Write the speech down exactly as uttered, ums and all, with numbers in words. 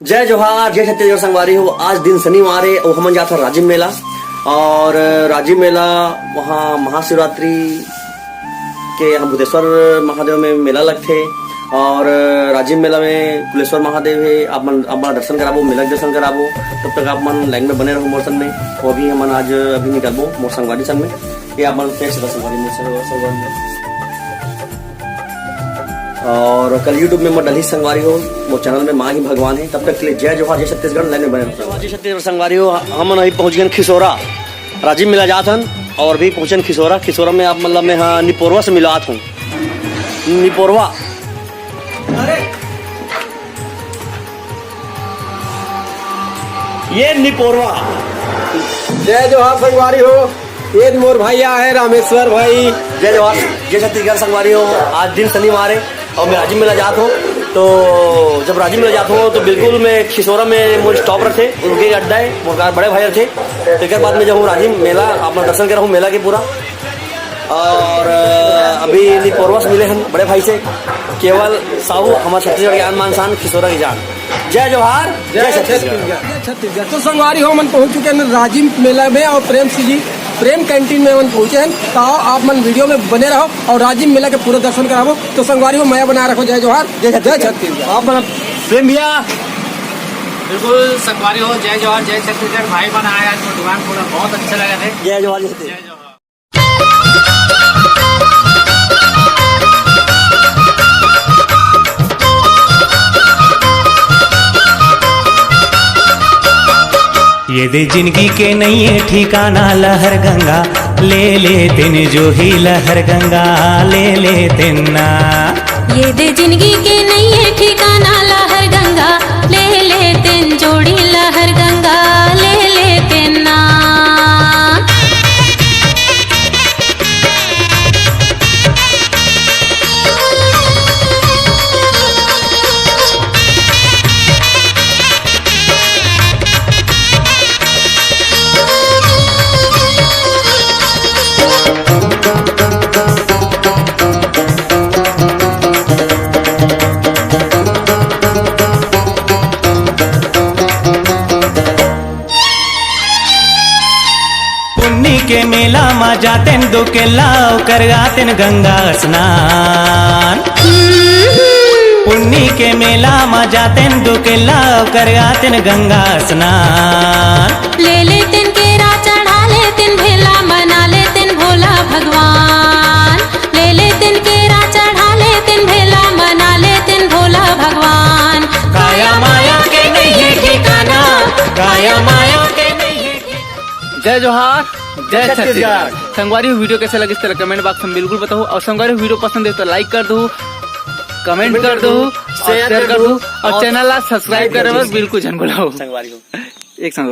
जय जोहार, जय छत्तीसगढ़ संगवारी हो। आज दिन शनिवार हे अउ हमन जात हन राजिम मेला। अउ राजिम मेला वहाँ महाशिवरात्रि के हम भूतेश्वर महादेव में मेला लगथे। अउ राजिम मेला में कुलेश्वर महादेव हे, आप मन, आप मन दर्शन कराबो, मेला के दर्शन कराबो। तब तक आप मन लाइन में बने रहो मोर संग में। अउ अभी हमन आज अभी निकलबो मोर संगवारी संग में। ये आप मन पेश कर संगवारी मोर संग, संगवारी में। अउ कल YouTube में मोर डलही संगवारी हो, मोर चैनल में माँ ही भगवान हे। तब तक के लिए जय जोहार, जय छत्तीसगढ़, लाइन में बने रहो। जय जोहार, जय छत्तीसगढ़ संगवारी हो, हमन अभी पहुँच गए खिसोरा, राजिम मेला जात हन। अउ अभी पहुँचन खिसोरा, खिसोरा में आप मतलब मैं हाँ निपोरवा से मिलवात हूँ। निपोरवा। ये निपोरवा। जय जोहार संगवारी हो, ये मोर भाई आए हैं रामेश्वर भाई। जय जोहार, जय छत्तीसगढ़ संगवारी हो। आज दिन शनिवार हे अउ मैं राजिम मेला जात हूँ। तो जब राजिम मेला जात हूँ तो बिल्कुल मैं खिसोरा में मोर स्टॉप रथे, रुके के अड्डा हे, मोर कार बड़े भाई रथे। तो एक बाद में जब हूँ राजिम मेला, आप मन दर्शन कर हूँ मेला के पूरा। अउ अभी निपोरवा से मिले हन बड़े भाई से, केवल साहू, हमर छत्तीसगढ़ के आन बान शान, खिसोरा के जान। जय जोहार, जय छत्तीसगढ़। जय छत्तीसगढ़। तो संगवारी हो, हमन पहुंच चुके हैं राजिम मेला में अउ प्रेम सिंह जी प्रेम कैंटीन में हमन पहुंचे हैं। तो आओ, आप मन वीडियो में बने रहो अउ राजिम मेला के पूरा दर्शन कराबो। तो संगवारी हो, मया बनाए रखो। जय जोहार, जय छत्तीसगढ़। आप मन प्रेम भैया। बिल्कुल संगवारी हो, जय जोहार, जय छत्तीसगढ़। भाई मन आए आज मोर दुकान पूरा बहुत अच्छा लगा है। जय जोहार, जय छत्तीसगढ़। जय जोहार। ये दे जिंदगी के नइये ठिकाना लहर गंगा, ले ले तेन जो ही लहर गंगा, ले ले तेन ना। ये दे जिंदगी के नइये ठिकाना लहर गंगा, ले ले तेन जोड़ी लहर गंगा, ले ले तेन ना। पुन्नी के मेला म जातेन दो केला, ओकर आतेन गंगा स्नान। पुन्नी के मेला म जातेन दो केला, ओकर आतेन गंगा स्नान। ले लेतेन केरा चढ़ा लेतेन भेला, मना लेतेन भोला भगवान। ले लेतेन केरा चढ़ा लेतेन भेला, मना लेतेन भोला भगवान। काया माया के नइये ठिकाना, काया माया के नइये ठिकाना। जय जोहार, जय जय छत्तीसगढ़। छत्तीसगढ़। संगवारी हो, वीडियो कैसे लगिस तेला कमेंट बॉक्स में बिल्कुल बताओ, अउ संगवारी हो, वीडियो पसंद आए तो लाइक कर दो, कमेंट कर दो, अउ शेयर कर दो, अउ चैनल ला सब्सक्राइब करे बर बिल्कुल झन भुलाओ। संगवारी हो। एक साथ बोलो।